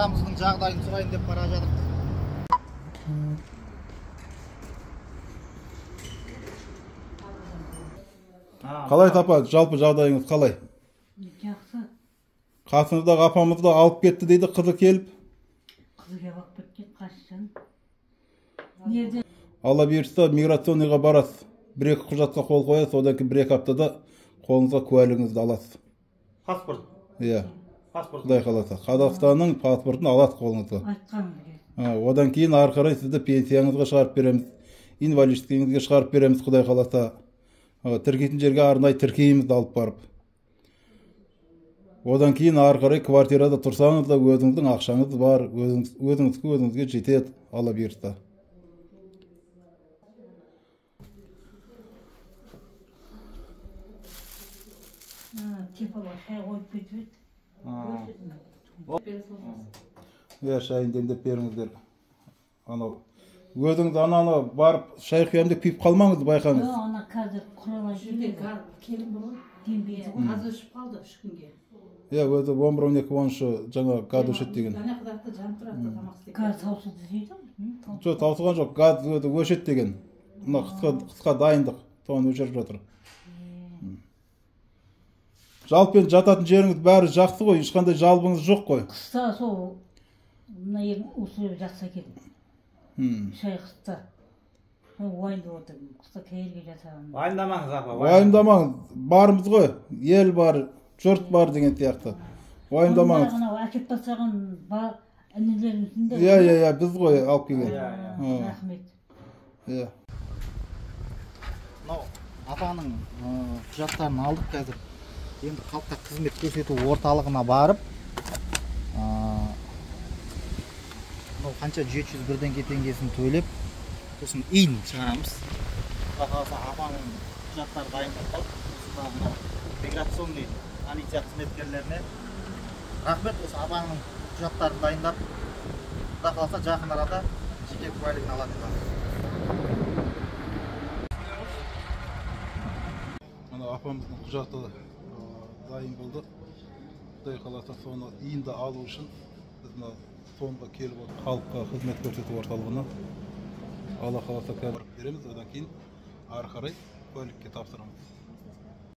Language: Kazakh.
Апамыздың жағдайын сұрайын деп бара жатырмыз. Қалай апа, жалпы жағдайыңыз қалай? Жақсы. Қасыңыздағы апамызды алып кетті дейді, қызы келіп. Қызы келіп алып кетті, қашан? Нерде? Алла бұйыртса, миграционныйға барасыз. Бір-екі құжатқа қол қоясыз, одан кейін бір-екі аптада қолыңызға куәлігіңізді аласыз. Паспорт? Иә. Паспорт. Құдай қаласа. Қазақстанның паспортын аласыз қолыңызға. Айтқан. Одан кейін ары қарай сізді пенсияңызға шығарып береміз, инвалидтігіңізге шығарып береміз, Құдай қаласа. Тіркейтін жерге арнайы тіркейміз алып барып. Одан кейін ары қарай квартирада тұрсаңыз да өзіңіздің ақшаңыз бар, өзіңізге өзіңізге жетеді, Алла бұйыртса. Иә, шайын демдеп беріңіздер. Анау өзіңіз ананы барып шай құямын деп күйіп қалмаңыз, байқаңыз. Жоқ, ана қазір құралай жерде келін бар ғой, дембейді ғой. Газ өшіп қалды 3 күнге. Иә, өзі 11, 12, 13 жаңа газ өшеді деген. Ана қыздарды жанып тұрады тамақ істеп. Газ таусылды дейді ғой. Жоқ, таусылған жоқ, газ өзі өшеді деген. Мына қысқа дайындық, соны өшіріп жатыр. Жалпы енді жататын жеріңіз бәрі жақсы ғой, ешқандай жалобыңыз жоқ қой. Қыста сол мына ең условия жақсы екен. Шай қыста. Уайымдап отырмын. Қыста кейерге жатамын. Уайымдамаңыз, апа. Уайымдамаңыз. Бармыз ғой. Ел бар, жұрт бар деген сияқты. Уайымдамаңыз. Анау әкеп тастаған інілеріміздің де. Иә, иә, иә, біз ғой алып келген. Иә, иә. Рахмет. Иә. Мынау апаның құжаттарын алдық қазір. Енді халыққа қызмет көрсету орталығына барып, мынау қанша 701 теңгесін төлеп, сосын ИИН шығарамыз. Құдай қаласа апаның құжаттары дайындап қалды. Осында мынау миграционный полиция қызметкерлеріне рахмет, осы апаның құжаттарын дайындап, Құдай қаласа жақын арада жеке куәлігін алатын боламыз. Мына апамыздың құжаты дайын болды. Құдай қаласа соны ИИН-ді алу үшін біз мына ЦОН-ға келіп отырмыз. Халыққа қызмет көрсету орталығына Алла қаласа қазір береміз, одан кейін ары қарай куәлікке тапсырамыз.